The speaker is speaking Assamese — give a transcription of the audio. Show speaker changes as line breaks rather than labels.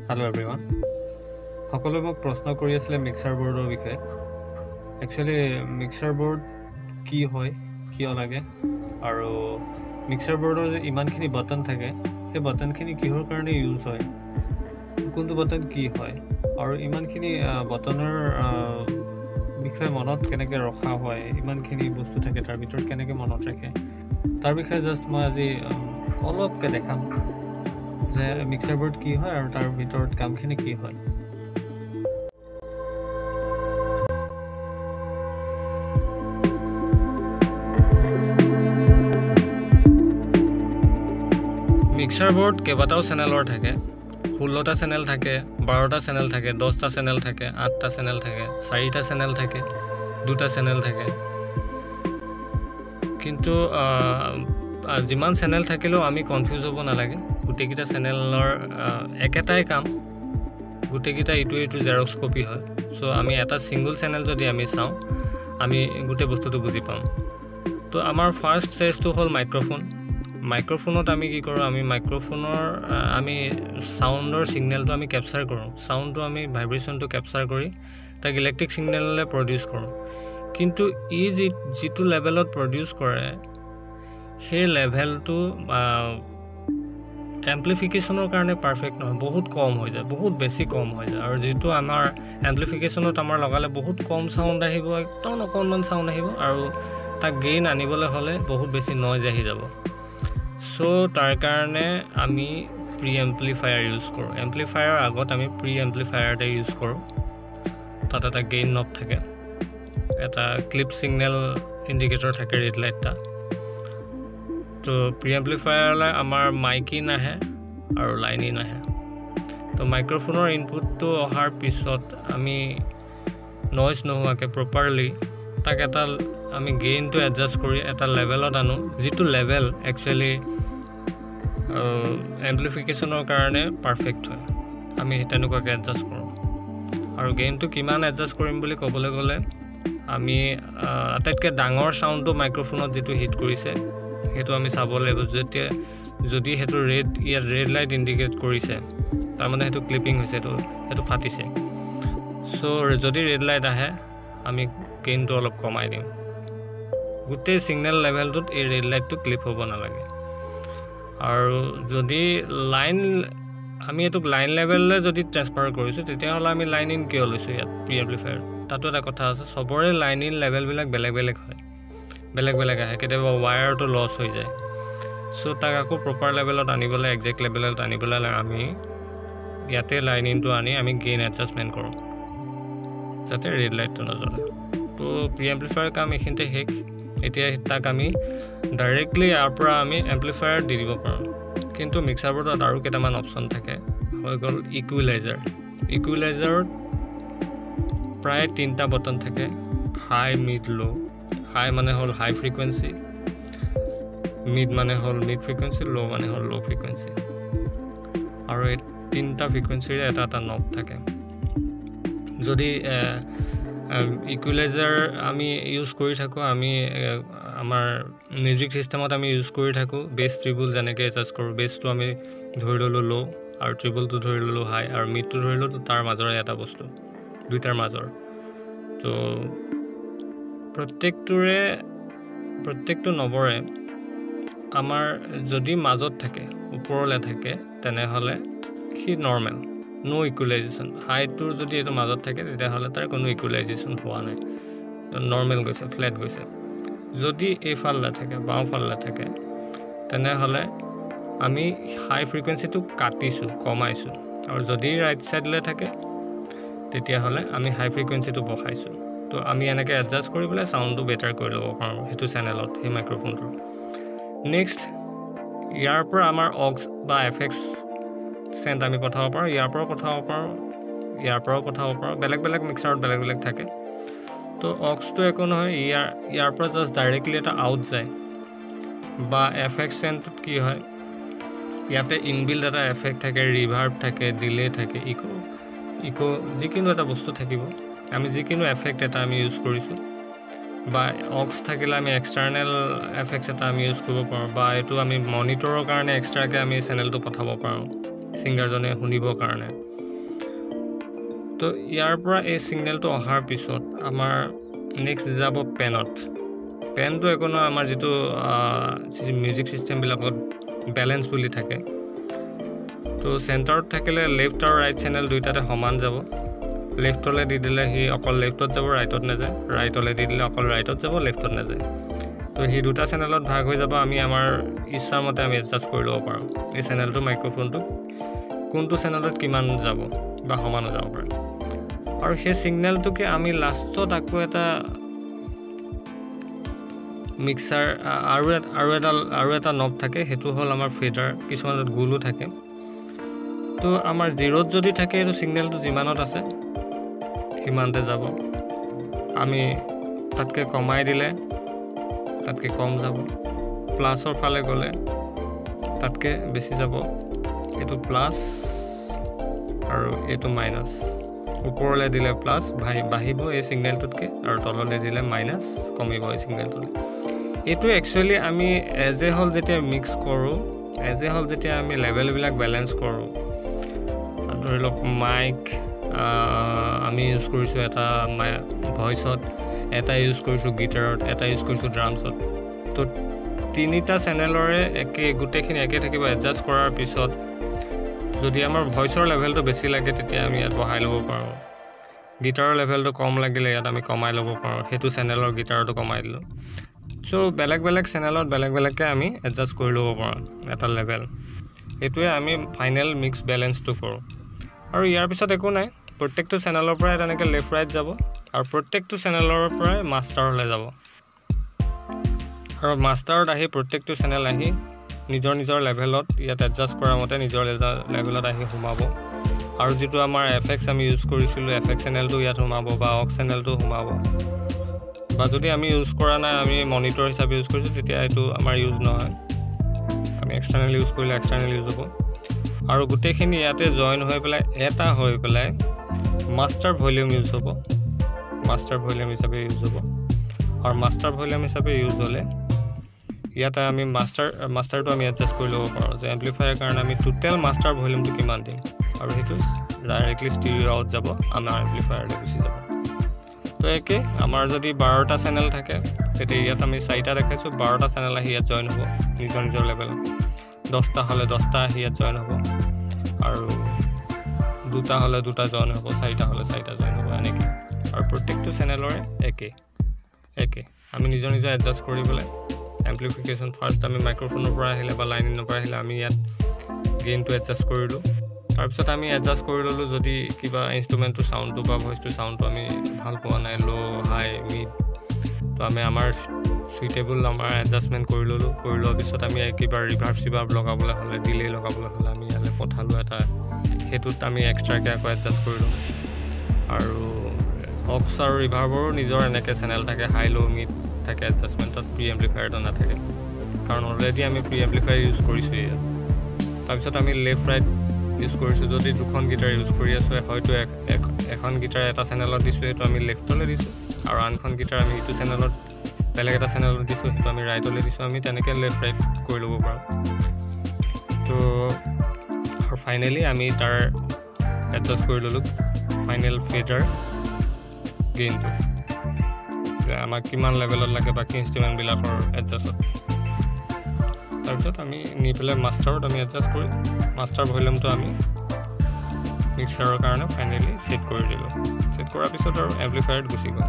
হেল্ল' এভৰিৱান, সকলোৱে মোক প্ৰশ্ন কৰি আছিলে মিক্সাৰ বৰ্ডৰ বিষয়ে। একচুৱেলি মিক্সাৰ বৰ্ড কি হয়, কিয় লাগে, আৰু মিক্সাৰ বৰ্ডৰ যে ইমানখিনি বাটন থাকে, সেই বাটনখিনি কিহৰ কাৰণে ইউজ হয়, কোনটো বাটন কি হয়, আৰু ইমানখিনি বাটনৰ বিষয়ে মনত কেনেকৈ ৰখা হয়, ইমানখিনি বস্তু থাকে তাৰ ভিতৰত কেনেকৈ মনত ৰাখে, তাৰ বিষয়ে জাষ্ট মই আজি অলপকৈ দেখাম যে মিক্সাৰ বৰ্ড কি হয় আৰু তাৰ ভিতৰত কামখিনি কি হয়। মিক্সাৰ বৰ্ড কেইবাটাও চেনেলৰ থাকে, 16টা চেনেল থাকে, 12টা চেনেল থাকে, 10টা চেনেল থাকে, 8টা চেনেল থাকে, 4টা চেনেল থাকে, 2টা চেনেল থাকে। কিন্তু যিমান চেনেল থাকিলেও আমি কনফিউজ হ'ব নালাগে, গোটেইকেইটা চেনেলৰ একেটাই কাম, গোটেইকেইটা ইটো ইটো জেৰক্স কপি হয়। চ' আমি এটা ছিংগল চেনেল যদি আমি চাওঁ, আমি গোটেই বস্তুটো বুজি পাম। তো আমাৰ ফাৰ্ষ্ট ষ্টেজটো হ'ল মাইক্ৰফোন। মাইক্ৰফোনত আমি কি কৰোঁ, আমি মাইক্ৰফোনৰ আমি চাউণ্ডৰ ছিগনেলটো আমি কেপচাৰ কৰোঁ, চাউণ্ডটো আমি ভাইব্ৰেশ্যনটো কেপচাৰ কৰি তাক ইলেক্ট্ৰিক ছিগনেললৈ প্ৰডিউচ কৰোঁ। কিন্তু ই যিটো লেভেলত প্ৰডিউচ কৰে, সেই লেভেলটো এম্প্লিফিকেশ্যনৰ কাৰণে পাৰফেক্ট নহয়, বহুত কম হৈ যায়, বহুত বেছি কম হৈ যায়। আৰু যিটো আমাৰ এম্প্লিফিকেশ্যনত আমাৰ লগালে বহুত কম চাউণ্ড আহিব, একদম অকণমান চাউণ্ড আহিব, আৰু তাক গেইন আনিবলৈ হ'লে বহুত বেছি নইজ আহি যাব। চ' তাৰ কাৰণে আমি প্ৰি এম্প্লিফায়াৰ ইউজ কৰোঁ। এম্প্লিফায়াৰৰ আগত আমি প্ৰি এম্প্লিফায়াৰ এটা ইউজ কৰোঁ, তাত এটা গেইন নব থাকে, এটা ক্লিপ ছিগনেল ইণ্ডিকেটৰ থাকে, ৰেড লাইট এটা। তো প্ৰি এম্প্লিফায়াৰলৈ আমাৰ মাইক ইন আহে আৰু লাইন ইন আহে। তো মাইক্ৰফোনৰ ইনপুটটো অহাৰ পিছত আমি নইজ নোহোৱাকৈ প্ৰপাৰলি তাক এটা আমি গেইনটো এডজাষ্ট কৰি এটা লেভেলত আনো, যিটো লেভেল একচুৱেলি এম্প্লিফিকেশ্যনৰ কাৰণে পাৰফেক্ট হয়, আমি তেনেকুৱাকৈ এডজাষ্ট কৰোঁ। আৰু গেইনটো কিমান এডজাষ্ট কৰিম বুলি ক'বলৈ গ'লে, আমি আটাইতকৈ ডাঙৰ চাউণ্ডটো মাইক্ৰফোনত যিটো হিট কৰিছে সেইটো আমি চাব লাগিব। যেতিয়া যদি সেইটো ৰেড, ইয়াত ৰেড লাইট ইণ্ডিকেট কৰিছে, তাৰমানে সেইটো ক্লিপিং হৈছে, সেইটো ফাটিছে। চ' যদি ৰেড লাইট আহে, আমি গেইনটো অলপ কমাই দিম। গোটেই ছিগনেল লেভেলটোত এই ৰেড লাইটটো ক্লিপ হ'ব নালাগে। আৰু যদি লাইন, আমি এইটোক লাইন লেভেললৈ যদি ট্ৰেন্সফাৰ কৰিছোঁ, তেতিয়াহ'লে আমি লাইন ইন কিয় লৈছোঁ ইয়াত প্ৰি এম্প্লিফায়াৰ? তাতো এটা কথা আছে, চবৰে লাইন ইন লেভেলবিলাক বেলেগ বেলেগ হয়, বেলেগ বেলেগ আহে, কেতিয়াবা ৱায়াৰটো লছ হৈ যায়। চ' তাক আকৌ প্ৰপাৰ লেভেলত আনিবলৈ, একজেক্ট লেভেলত আনিবলৈ আমি ইয়াতে লাইন ইনটো আনি আমি গেইন এডজাষ্টমেণ্ট কৰোঁ, যাতে ৰেড লাইটটো নজ্বলে। তো প্ৰি এম্প্লিফায়াৰ কাম এইখিনিতে শেষ। এতিয়া তাক আমি ডাইৰেক্টলি ইয়াৰ পৰা আমি এম্প্লিফায়াৰ দি দিব পাৰোঁ। কিন্তু মিক্সাৰ বৰ্ডত আৰু কেইটামান অপশ্যন থাকে, হৈ গ'ল ইকুইলাইজাৰ। ইকুইলাইজাৰত প্ৰায় 3টা বটন থাকে, হাই, মিড, ল'। হাই মানে হ'ল হাই ফ্ৰিকুৱেঞ্চি, মিড মানে হ'ল মিড ফ্ৰিকুৱেঞ্চি, ল' মানে হ'ল ল' ফ্ৰিকুৱেঞ্চি। আৰু এই 3টা ফ্ৰিকুৱেঞ্চিৰে এটা এটা নব থাকে। যদি ইকুইলাইজাৰ আমি ইউজ কৰি থাকোঁ, আমি আমাৰ মিউজিক ছিষ্টেমত আমি ইউজ কৰি থাকোঁ, বেছ ট্ৰিবল যেনেকৈ এডজাষ্ট কৰোঁ, বেছটো আমি ধৰি ল'লোঁ ল' আৰু ট্ৰিবলটো ধৰি ল'লোঁ হাই আৰু মিডটো ধৰি ল'লোঁ তাৰ মাজৰে এটা বস্তু, দুইটাৰ মাজৰ। তো প্ৰত্যেকটো নবৰে আমাৰ যদি মাজত থাকে, ওপৰলৈ থাকে, তেনেহ'লে সি নৰ্মেল, ন' ইকুইলাইজেশ্যন। হাইটোৰ যদি এইটো মাজত থাকে, তেতিয়াহ'লে তাৰ কোনো ইকুইলাইজেশ্যন হোৱা নাই, নৰ্মেল গৈছে, ফ্লেট গৈছে। যদি এইফালে থাকে, বাওঁফালে থাকে, তেনেহ'লে আমি হাই ফ্ৰিকুৱেঞ্চিটো কাটিছোঁ, কমাইছোঁ। আৰু যদি ৰাইট ছাইডলৈ থাকে, তেতিয়াহ'লে আমি হাই ফ্ৰিকুৱেঞ্চিটো বঢ়াইছোঁ। তো আমি এনেকৈ এডজাষ্ট কৰি পেলাই চাউণ্ডটো বেটাৰ কৰি ল'ব পাৰোঁ সেইটো চেনেলত, সেই মাইক্ৰফোনটোৰ। নেক্সট, ইয়াৰ পৰা আমাৰ অক্স বা এফেক্স চেণ্ট আমি পঠাব পাৰোঁ, ইয়াৰ পৰাও পঠাব পাৰোঁ, ইয়াৰ পৰাও পঠাব পাৰোঁ। বেলেগ বেলেগ মিক্সাৰত বেলেগ বেলেগ থাকে। তো অক্সটো একো নহয়, ইয়াৰ পৰা জাষ্ট ডাইৰেক্টলি এটা আউট যায়। বা এফেক্ট চেণ্টটোত কি হয়, ইয়াতে ইনবিল্ড এটা এফেক্ট থাকে, ৰিভাৰ্ব থাকে, ডিলে থাকে, ইক' যিকোনো এটা বস্তু থাকিব। আমি যিকোনো এফেক্ট এটা আমি ইউজ কৰিছোঁ। বা অক্স থাকিলে আমি এক্সটাৰ্নেল এফেক্টছ এটা আমি ইউজ কৰিব পাৰোঁ, বা এইটো আমি মনিটৰৰ কাৰণে এক্সট্ৰাকৈ আমি চেনেলটো পঠাব পাৰোঁ ছিংগাৰজনে শুনিবৰ কাৰণে। তো ইয়াৰ পৰা এই ছিগনেলটো অহাৰ পিছত আমাৰ নেক্সট যাব পেনত। পেনটো একো নহয়, আমাৰ যিটো মিউজিক ছিষ্টেমবিলাকত বেলেঞ্চ বুলি থাকে। তো চেণ্টাৰত থাকিলে লেফ্ট আৰু ৰাইট চেনেল দুইটাতে সমান যাব। লেফ্টলৈ দি দিলে সি অকল লেফ্টত যাব, ৰাইটত নাযায়। ৰাইটলৈ দি দিলে অকল ৰাইটত যাব, লেফ্টত নাযায়। তো সি দুটা চেনেলত ভাগ হৈ যাব। আমি আমাৰ ইচ্ছাৰ মতে আমি এডজাষ্ট কৰি ল'ব পাৰোঁ এই চেনেলটো, মাইক্ৰ'ফোনটো কোনটো চেনেলত কিমান যাব বা সমানো যাব পাৰে। আৰু সেই ছিগনেলটোকে আমি লাষ্টত আকৌ এটা মিক্সাৰ আৰু এটা নব থাকে, সেইটো হ'ল আমাৰ ফেডাৰ। কিছুমানত গোলো থাকে। তো আমাৰ জিৰ'ত যদি থাকে, এইটো ছিগনেলটো যিমানত আছে সিমানতে যাব। আমি তাতকৈ কমাই দিলে তাতকৈ কম যাব, প্লাছৰ ফালে গ'লে তাতকৈ বেছি যাব। এইটো প্লাছ আৰু এইটো মাইনাছ। ওপৰলৈ দিলে প্লাছ বাঢ়িব এই ছিগনেলটোতকৈ, আৰু তললৈ দিলে মাইনাছ কমিব এই ছিগনেলটোলৈ। এইটো একচুৱেলি আমি এজ এ হ'ল যেতিয়া মিক্স কৰোঁ, এজ এ হ'ল যেতিয়া আমি লেভেলবিলাক বেলেঞ্চ কৰোঁ, ধৰি লওক মাইক আমি ইউজ কৰিছোঁ এটা ভইচত, এটা ইউজ কৰিছোঁ গীটাৰত, এটা ইউজ কৰিছোঁ ড্ৰামছত। তো তিনিটা চেনেলৰে একে গোটেইখিনি একে থাকিব। এডজাষ্ট কৰাৰ পিছত যদি আমাৰ ভইচৰ লেভেলটো বেছি লাগে তেতিয়া আমি ইয়াত বঢ়াই ল'ব পাৰোঁ, গীটাৰৰ লেভেলটো কম লাগিলে ইয়াত আমি কমাই ল'ব পাৰোঁ, সেইটো চেনেলৰ গীটাৰটো কমাই দিলোঁ। চ' বেলেগ বেলেগ চেনেলত বেলেগ বেলেগকৈ আমি এডজাষ্ট কৰি ল'ব পাৰোঁ এটা লেভেল। এইটোৱে আমি ফাইনেল মিক্স বেলেঞ্চটো কৰোঁ। আৰু ইয়াৰ পিছত একো নাই, প্ৰত্যেকটো চেনেলৰ পৰাই তেনেকৈ লেফ্ট ৰাইট যাব আৰু প্ৰত্যেকটো চেনেলৰ পৰাই মাষ্টাৰলৈ যাব। আৰু মাষ্টাৰত আহি প্ৰত্যেকটো চেনেল আহি নিজৰ নিজৰ লেভেলত ইয়াত এডজাষ্ট কৰা মতে নিজৰ লেভেলত আহি সোমাব। আৰু যিটো আমাৰ এফেক্টছ আমি ইউজ কৰিছিলোঁ, এফেক্ট চেনেলটো ইয়াত সোমাব বা অক্স চেনেলটো সোমাব। বা যদি আমি ইউজ কৰা নাই, আমি মনিটৰ হিচাপে ইউজ কৰিছোঁ, তেতিয়া এইটো আমাৰ ইউজ নহয়। আমি এক্সটাৰ্নেল ইউজ কৰিলে এক্সটাৰ্নেল ইউজ হ'ব। আৰু গোটেইখিনি ইয়াতে জইন হৈ পেলাই এটা হৈ পেলাই মাষ্টাৰ ভলিউম ইউজ হ'ব, মাষ্টাৰ ভলিউম হিচাপে ইউজ হ'ব। আৰু মাষ্টাৰ ভলিউম হিচাপে ইউজ হ'লে ইয়াতে আমি মাষ্টাৰটো আমি এডজাষ্ট কৰি ল'ব পাৰোঁ যে এম্প্লিফায়াৰ কাৰণে আমি টোটেল মাষ্টাৰ ভলিউমটো কিমান দিম, আৰু সেইটো ডাইৰেক্টলি ষ্টিৰিঅ' আউট যাব, আমাৰ এম্প্লিফায়াৰলৈ গুচি যাব। তো একে আমাৰ যদি 12টা চেনেল থাকে তেতিয়া ইয়াত আমি 4টা দেখাইছোঁ, 12টা চেনেল আহি ইয়াত জইন হ'ব নিজৰ নিজৰ লেভেলত। 10টা হ'লে 10টা আহি ইয়াত জইন হ'ব, আৰু 2টা হ'লে 2টা জইন হ'ব, 4টা হ'লে 4টা জইন হ'ব, এনেকৈ। আৰু প্ৰত্যেকটো চেনেলৰে একে একে আমি নিজৰ নিজৰ এডজাষ্ট কৰি পেলাই এম্প্লিফিকেশ্যন ফাৰ্ষ্ট আমি মাইক্ৰ'ফোনৰ পৰা আহিলে বা লাইন ইনৰ পৰা আহিলে আমি ইয়াত গেইনটো এডজাষ্ট কৰিলোঁ। তাৰপিছত আমি এডজাষ্ট কৰি ল'লোঁ যদি কিবা ইনষ্ট্ৰুমেণ্টটোৰ চাউণ্ডটো বা ভইচটোৰ চাউণ্ডটো আমি ভাল পোৱা নাই, ল' হাই মিড, তো আমি আমাৰ চুইটেবল আমাৰ এডজাষ্টমেণ্ট কৰি ল'লোঁ। কৰি লোৱাৰ পিছত আমি কিবা ৰিভাৰ্ব চিভাৰ্ব লগাবলৈ হ'লে, ডিলে লগাবলৈ হ'লে আমি ইয়ালৈ পঠালোঁ এটা, সেইটোত আমি এক্সট্ৰাকৈ আকৌ এডজাষ্ট কৰি ল'লোঁ। আৰু অক্স আৰু ৰিভাৰ্বৰো নিজৰ এনেকৈ চেনেল থাকে, হাই ল' মিড থাকে এডজাষ্টমেণ্টত, প্ৰি এম্প্লিফায়াৰটো নাথাকে কাৰণ অলৰেডি আমি প্ৰি এম্প্লিফায়াৰ ইউজ কৰিছোঁ ইয়াত। তাৰপিছত আমি লেফ্ট ৰাইট ইউজ কৰিছোঁ। যদি দুখন গীটাৰ ইউজ কৰি আছোঁ, হয়তো এখন গীটাৰ এটা চেনেলত দিছোঁ, সেইটো আমি লেফ্টলৈ দিছোঁ, আৰু আনখন গীটাৰ আমি ইটো চেনেলত বেলেগ এটা চেনেলত দিছোঁ, সেইটো আমি ৰাইটলৈ দিছোঁ। আমি তেনেকৈ লেফ্ট ৰাইট কৰি ল'ব পাৰোঁ। তো আৰু ফাইনেলি আমি তাৰ এডজাষ্ট কৰি ল'লোঁ ফাইনেল ফেডাৰ গেইনটো, যে আমাক কিমান লেভেলত লাগে বাকী ইনষ্ট্ৰুমেণ্টবিলাকৰ এডজাষ্টত। তাৰপিছত আমি নি পেলাই মাষ্টাৰত আমি এডজাষ্ট কৰি মাষ্টাৰ ভলিউমটো আমি মিক্সাৰৰ কাৰণে ফাইনেলি ছেট কৰি দিলোঁ। ছেট কৰাৰ পিছত আৰু এম্প্লিফায়াৰত গুচি গ'ল।